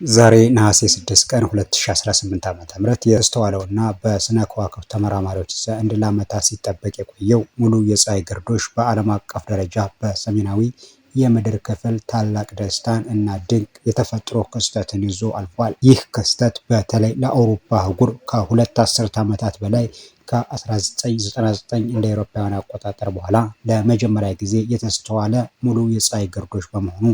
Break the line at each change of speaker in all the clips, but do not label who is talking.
ዛሬ ነሐሴ 6 ቀን 2018 ዓ.ም የተስተዋለውና በስነ ከዋክብት ተመራማሪዎች ዘንድ ለዓመታት ሲጠበቅ የቆየው ሙሉ የፀሐይ ግርዶሽ በዓለም አቀፍ ደረጃ በሰሜናዊ የምድር ክፍል ታላቅ ደስታን እና ድንቅ የተፈጥሮ ክስተትን ይዞ አልፏል። ይህ ክስተት በተለይ ለአውሮፓ አህጉር ከ2 አስርት ዓመታት በላይ ከ1999 እንደ አውሮፓውያን አቆጣጠር በኋላ ለመጀመሪያ ጊዜ የተስተዋለ ሙሉ የፀሐይ ግርዶሽ በመሆኑ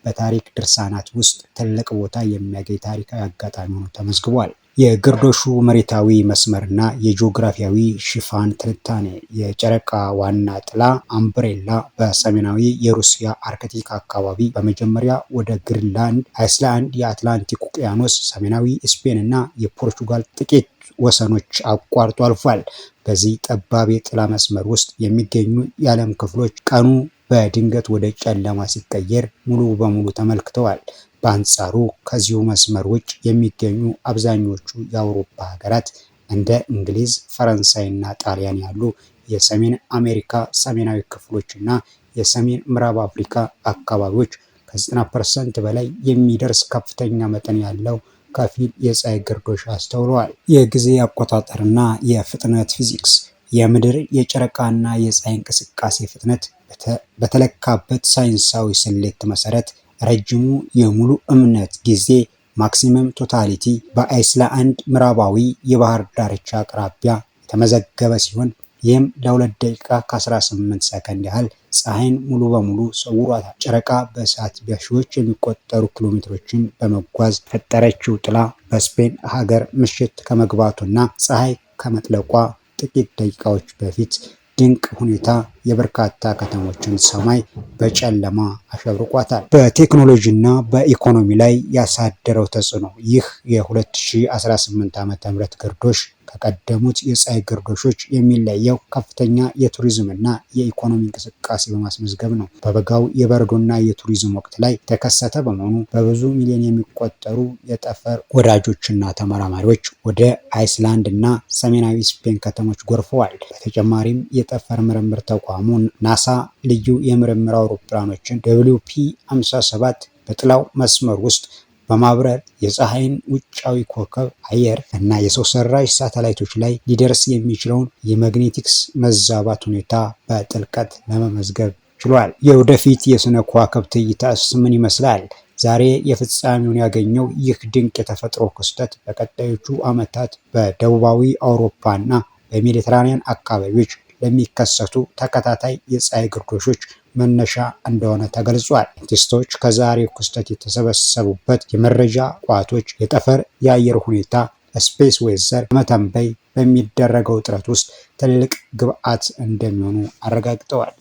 በታሪክ ድርሳናት ውስጥ ትልቅ ቦታ የሚያገኝ ታሪካዊ አጋጣሚ ሆኖ ተመዝግቧል። የግርዶሹ መሬታዊ መስመርና የጂኦግራፊያዊ ሽፋን ትንታኔ። የጨረቃ ዋና ጥላ umbrella በሰሜናዊ የሩሲያ አርክቲክ አካባቢ በመጀመሪያ ወደ ግሪንላንድ፣ አይስላንድ፣ የአትላንቲክ ውቅያኖስ፣ ሰሜናዊ ስፔን እና የፖርቹጋል ጥቂት ወሰኖች አቋርጦ አልፏል። በዚህ ጠባብ የጥላ መስመር ውስጥ የሚገኙ የዓለም ክፍሎች ቀኑ በድንገት ወደ ጨለማ ሲቀየር ሙሉ በሙሉ ተመልክተዋል። በአንጻሩ ከዚሁ መስመር ውጭ የሚገኙ አብዛኞቹ የአውሮፓ ሀገራት እንደ እንግሊዝ፣ ፈረንሳይ እና ጣሊያን ያሉ የሰሜን አሜሪካ ሰሜናዊ ክፍሎች እና የሰሜን ምዕራብ አፍሪካ አካባቢዎች ከ90% በላይ የሚደርስ ከፍተኛ መጠን ያለው ከፊል የፀሐይ ግርዶሽ አስተውለዋል። የጊዜ አቆጣጠርና የፍጥነት ፊዚክስ። የምድር፣ የጨረቃና የፀሐይ እንቅስቃሴ ፍጥነት በተለካበት ሳይንሳዊ ስሌት መሰረት ረጅሙ የሙሉ እመት ጊዜ maximum totality በአይስላንድ ምዕራባዊ የባህር ዳርቻ አቅራቢያ የተመዘገበ ሲሆን፣ ይህም ለ2 ደቂቃ ከ18 ሰከንድ ያህል ፀሐይን ሙሉ በሙሉ ሰውሯታል። ጨረቃ በሰዓት በሺዎች የሚቆጠሩ ኪሎሜትሮችን በመጓዝ የፈጠረችው ጥላ በስፔን ሀገር ምሽት ከመግባቱና ፀሐይ ከመጥለቋ ጥቂት ደቂቃዎች በፊት ድንቅ ሁኔታ የበርካታ ከተሞችን ሰማይ በጨለማ አሸብርቋታል። በቴክኖሎጂ እና በኢኮኖሚ ላይ ያሳደረው ተጽዕኖ። ይህ የ2018 ዓ.ም ግርዶሽ ከቀደሙት የፀሐይ ግርዶሾች የሚለየው ከፍተኛ የቱሪዝም እና የኢኮኖሚ እንቅስቃሴ በማስመዝገብ ነው። በበጋው የበረዶና የቱሪዝም ወቅት ላይ የተከሰተ በመሆኑ በብዙ ሚሊዮን የሚቆጠሩ የጠፈር ወዳጆችና ተመራማሪዎች ወደ አይስላንድ እና ሰሜናዊ ስፔን ከተሞች ጎርፈዋል። በተጨማሪም የጠፈር ምርምር ተቋሙ ናሳ ልዩ የምርምር አውሮፕላኖችን WP 57 በጥላው መስመር ውስጥ በማብረር የፀሐይን ውጫዊ ኮከብ አየር እና የሰው ሰራሽ ሳተላይቶች ላይ ሊደርስ የሚችለውን የማግኔቲክስ መዛባት ሁኔታ በጥልቀት ለመመዝገብ ችሏል። የወደፊት የስነ ከዋክብት እይታስ ምን ይመስላል? ዛሬ የፍጻሜውን ያገኘው ይህ ድንቅ የተፈጥሮ ክስተት በቀጣዮቹ ዓመታት በደቡባዊ አውሮፓ እና በሜዲትራኒያን አካባቢዎች ለሚከሰቱ ተከታታይ የፀሐይ ግርዶሾች መነሻ እንደሆነ ተገልጿል። ሳይንቲስቶች ከዛሬው ክስተት የተሰበሰቡበት የመረጃ ቋቶች የጠፈር የአየር ሁኔታ space weather ለመተንበይ በሚደረገው ጥረት ውስጥ ትልቅ ግብዓት እንደሚሆኑ አረጋግጠዋል።